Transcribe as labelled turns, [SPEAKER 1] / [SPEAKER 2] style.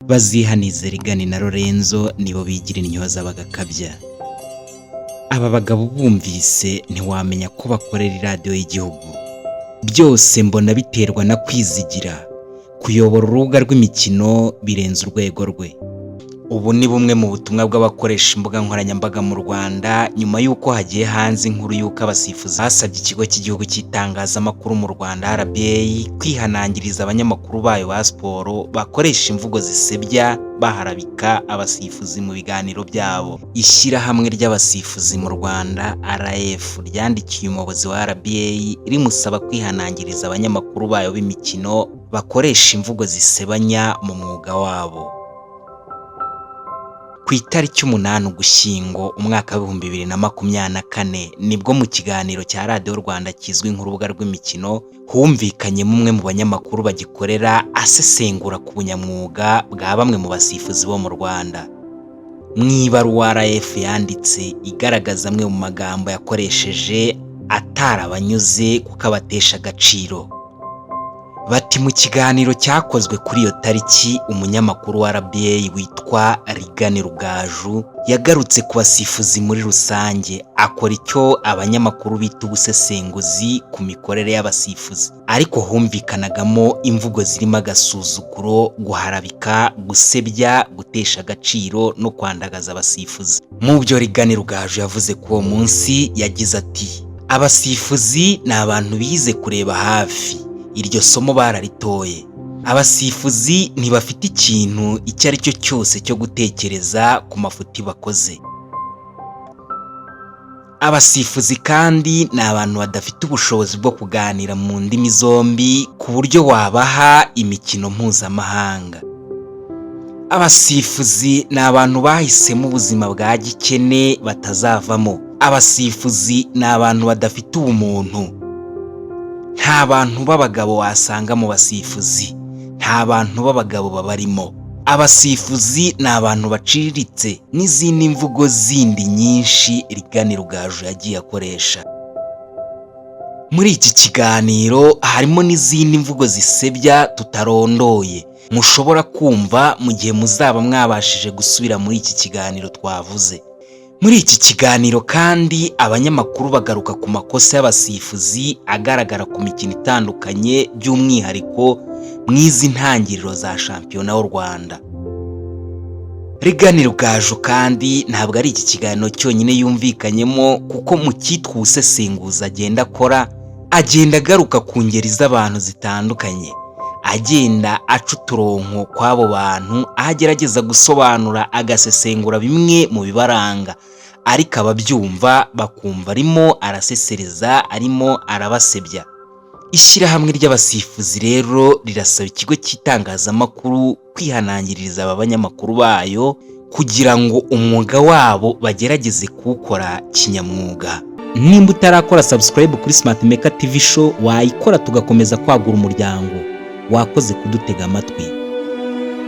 [SPEAKER 1] Bazihanize Rigani na Lorenzo nibo bigira intyoza bagakabya. Aba bagabo bumvise ntiwamenya ko bakorera iradiyo y'igihugu. Byose mbona biterwa na Kwizigira. Kuyobora urubuga rw'imikino birenze urwego rwe. Ubu ni bumwe mu butumwa bw'abakoresha imbuga nkoranyambaga mu Rwanda nyuma y'uko hagiye hanze inkuru y'uko abasifuzi basabye Ikigo cy'Igihugu cy'Itangazamakuru mu Rwanda, RBA, kwihanangiriza abanyamakuru bayo ba siporo bakoresha imvugo zisebya, baharabika abasifuzi mu biganiro byabo. Ishyirahamwe ry'Abasifuzi mu Rwanda, RAF, ryandikiye umuyobozi wa RBA rimusaba kwihanangiriza abanyamakuru bayo b'imikino bakoresha imvugo zisebanya mu mwuga wabo. Ku itariki 8 Ugushyingo umwaka wa 2024, nibwo mu kiganiro cya Radiyo Rwanda kizwi nk'Urubuga rw'Imikino humvikanyemo umwe mu banyamakuru bagikorera asesengura ku bunyamwuga bwa bamwe mu basifuzi bo mu Rwanda. Mu ibaruwa RAF yanditse igaragaza amwe mu magambo yakoresheje atarabanyuze kuko abatesha agaciro. Bati: "Mu kiganiro cyakozwe kuri iyo tariki, umunyamakuru wa RBA witwa Rigani Rugaju yagarutse ku basifuzi muri rusange, akora icyo abanyamakuru bita ubusesenguzi ku mikorere y'abasifuzi, ariko humvikanagamo imvugo zirimo agasuzuguro, guharabika, gusebya, gutesha agaciro no kwandagaza abasifuzi." Mu byo Rigani Rugaju yavuze kuri uwo munsi, yagize ati: "Abasifuzi ni abantu bize kureba hafi, iryo somo bararitoye. Abasifuzi ntibafite ikintu icyo ari cyo cyose cyo gutekereza ku mafuti bakoze. Abasifuzi kandi ni abantu badafite ubushobozi bwo kuganira mu ndimi zombi ku buryo wabaha imikino mpuzamahanga. Abasifuzi ni abantu bahisemo ubuzima bwa gikene batazavamo. Abasifuzi ni abantu badafite ubumuntu. Nta bantu b'abagabo wasanga mu basifuzi, nta bantu b'abagabo babarimo. Abasifuzi ni abantu baciriritse", n'izindi mvugo zindi nyinshi Rigani Rugaju yagiye akoresha. Muri iki kiganiro harimo n'izindi mvugo zisebya tutarondoye, mushobora kumva mu gihe muzaba mwabashije gusubira muri iki kiganiro twavuze. Muri iki kiganiro kandi abanyamakuru bagaruka ku makosa y'abasifuzi agaragara ku mikino itandukanye, by'umwihariko mu izi ntangiriro za shampiyona y'u Rwanda. Rigani Rugaju kandi ntabwo ari iki kiganiro cyonyine yumvikanyemo, kuko mu cyitwa ubusesenguzi agenda akora, agenda agaruka ku ngeri z'abantu zitandukanye, agenda aca uturonko kw'abo bantu, aho agerageza gusobanura, agasesengura bimwe mu bibaranga, ariko ababyumva bakumva arimo arasesereza, arimo arabasebya. Ishyirahamwe ry'Abasifuzi rero rirasaba Ikigo cy'Itangazamakuru kwihanangiriza aba banyamakuru bayo kugira ngo umwuga wabo bagerageze kuwukora kinyamwuga. Nimba utarakora subscribe kuri Smart Maker TV Show, wayikora tugakomeza kwagura umuryango. Wakoze kudutega amatwi.